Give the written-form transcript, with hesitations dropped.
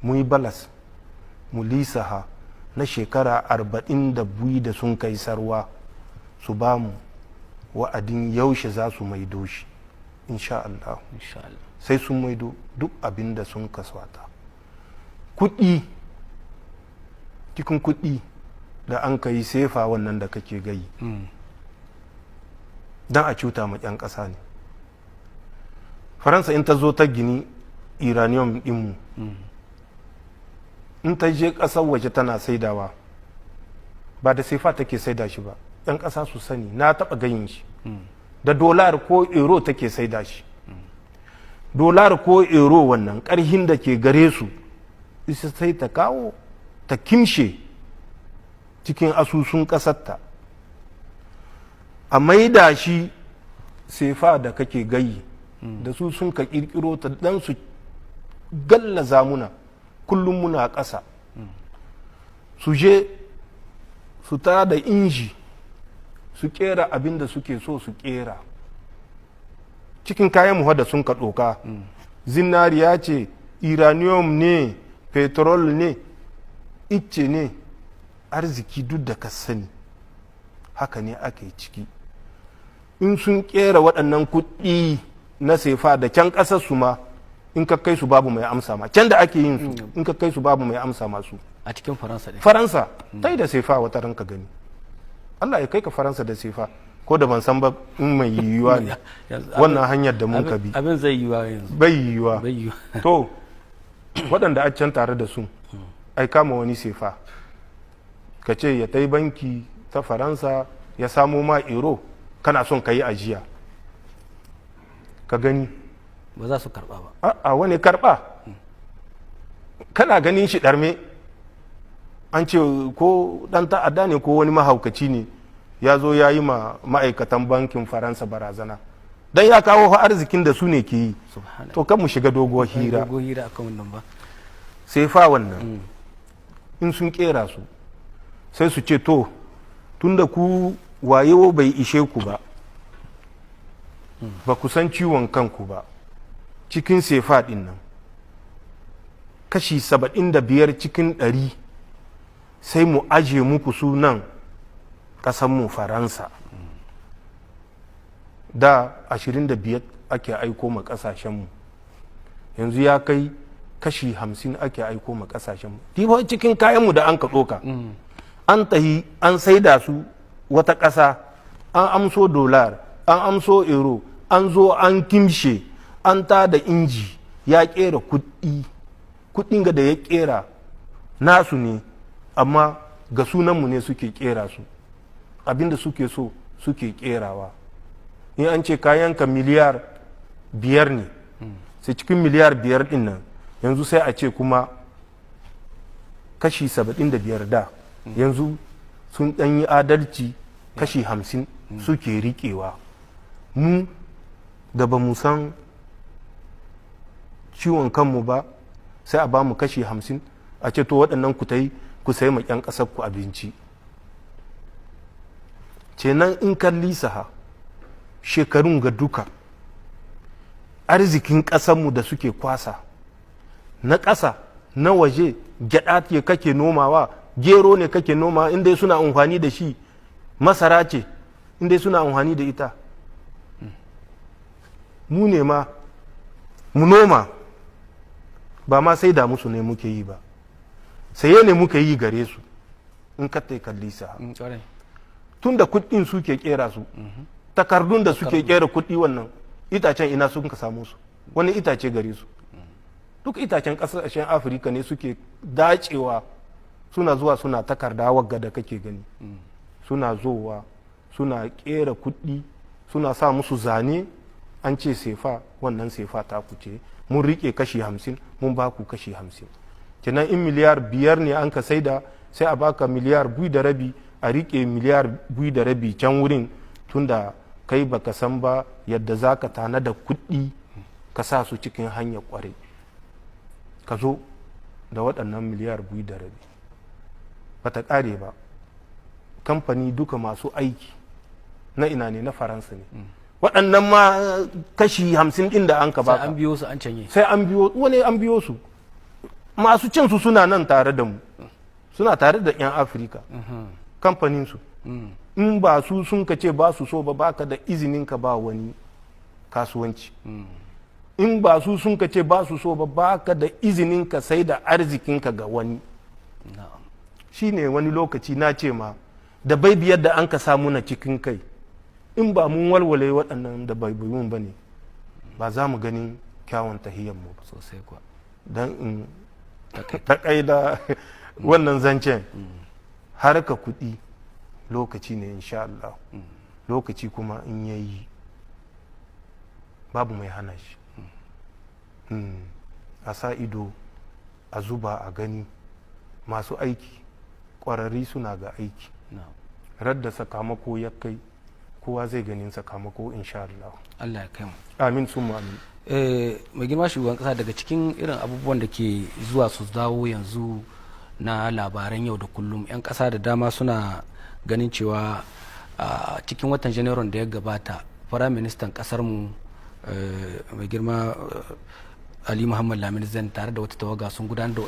Mu yi balance, mu lisaha na shekara 42 da sun kai sarwa, su ba mu wa'adin yaushe za su maido shi, insha Allah. Insha Allah. Sai sun maido duk abin da sun kaswata. Kuɗi cikin kuɗi da an ka yi sefa wannan da kake gayi, don a cuta ma 'yan ƙasa ne. Faransa in ta zo ta gini uranium ɗinmu, in ta je ƙasar waje tana saidawa, ba da sefa take saida shi ba. 'Yan ƙasa su sani, na taɓa gayin shi, da dolar ko euro take saida shi. Dolar ko euro wannan, ƙarhin da ke gare su isa, sai ta kawo ta kimshe cikin asusun ƙasarta, a maida shi sefa da kake gayi da su sun ka ƙirƙiro ta dan su gallaza muna. Kullum muna ƙasa. Su je su ta da inji su kera abin da suke so su kera cikin kayan mu da sun ka ɗoka. Zinariya ce, uranium ne, petrol ne, icce ne, arziki duk da ka sani, haka ne aka yi ciki. In sun kera waɗannan kuɗi na sefa da can ƙasar su ma, in ka kai su babu mai amsa ma. Can da ake yin su, in ka kai su babu mai amsa masu. A cikin Faransa ɗin? Faransa ta yi da sefa wata ranka gani. Allah ya kai ka Faransa da sefa, ko da ban san ba in mai yiwuwa ne wannan hanyar da mun ka bi. Abin zai yiwuwa yanzu? Bai yiwuwa. Bai yiwuwa. To, waɗanda a can tare da su, ai kama wani sefa ka ce ya tai banki ta Faransa ya samo ma euro, kana son ka yi ajiya, ka gani. Ba za su karba ba. A wani karba? Kana ganin shi ɗarme, an ce ko ɗan ta'adda ne ko wani mahaukaci ne, ya zo ya yi ma ma'aikatan bankin Faransa barazana don ya kawo arzikin da su ne ke yi. Subhanallah. To, kan mu shiga doguwar hira. Doguwar hira akan wannan ba. Sai fa wannan, in sun kera su, sai su ce, to, tunda ku wayo bai ishe ku ba, ba ku san ciwon kanku ba, cikin sefa din nan kashi 75% sai mu aje muku sunan mu Faransa. Da 25 ake aiko ma kasashenmu, yanzu ya kai kashi 50 ake aiko ma kasashenmu. Diba cikin kayanmu da an ka ɗoka, an tahi an saida su wata ƙasa, an amso dolar, an amso euro, an zo an kimshe, an ta da inji ya kera kuɗi. Kuɗin ga da ya kera nasu ne, amma ga sunanmu ne suke kera su. Abinda suke so suke kerawa. In an ce kayanka miliyar 5 ne, sai cikin miliyar 5 din nan yanzu sai a ce kuma kashi 75, da yanzu sun ɗan yi adalci, kashi 50 suke riƙewa. Mu da ba mu san ciwon kanmu ba, sai a ba mu kashi 50, a ce, to, waɗannan ku ta yi ku sayi ma 'yan ƙasar ku abinci. Kenan in kalli saha shekarun ga duka, arzikin ƙasarmu da suke kwasa na ƙasa na waje, gyaɗa ce kake nomawa, gero ne kake noma, inda suna amfani da shi, masara ce, inda suna amfani da ita. Mu ne ma mu noma ba ma sai da musu ne muke yi ba, saye ne muke yi gare su. In ka kalli sa, tun da kuɗin suke kera su, takardun da suke kera kuɗi wannan, itacen ina sun ka samu su? Wani itace gare su? Duk itacen ƙasashen Afirka ne suke dacewa, suna zuwa suna takarda wagga da kake gani. Suna zowa suna kera kuɗi, suna sa musu zane, an ce sefa. Wannan sefa ta kuce, mun rike kashi 50, mun ba ku kashi 50. Kenan in miliyar 5 ne an ka saida, sai a baka miliyar 2.5, a rike miliyar 2.5 can wurin, tunda kai baka san ba yadda za ka tana da kuɗi ka sa su cikin hanyar kwarai. Ka zo da waɗannan miliyar 2.5, ba ta ƙare ba. Kamfani duka masu aiki na ina ne? Na Faransa ne. Waɗannan ma kashi 50 ɗin da an ka Sai baka, an biyo su an canye. Sai an biyo wani, an biyo su. Masu cin su suna nan tare da mu, suna tare da 'yan Afirka, kamfanin su. In ba su sun ka ce ba su so ba, baka da izinin ka ba wani kasuwanci. In ba su sun ka ce ba su so ba, baka da izinin ka sai da arzikinka ga wani. Shine wani lokaci na ce ma da bai biyar da an ka samu na cikin kai, in ba mun walwale waɗannan da baibayun ba ne, ba za mu ganin kyawun mu ba. Sosai kuwa. Don in taƙaida wannan zancen, harka kuɗi lokaci ne, insha Allah. Lokaci kuma in yayi, babu mai hana shi. A sa ido, a zuba a gani, masu aiki ƙwararri suna ga aiki. Radda sakamako ya kai, kowa zai ganin sakamako, insha Allah. Allah ya kai mu. Amin summa amin. Mai girma shugaban kasa, daga cikin irin abubuwan da ke zuwa su dawo yanzu na labaran yau da kullum, 'yan kasa da dama suna ganin cewa a cikin watan Janairun da ya gabata, Firaministan kasar mu, mai girma Ali Muhammad Lamin Zan, tare da wata tawaga sun gudanar da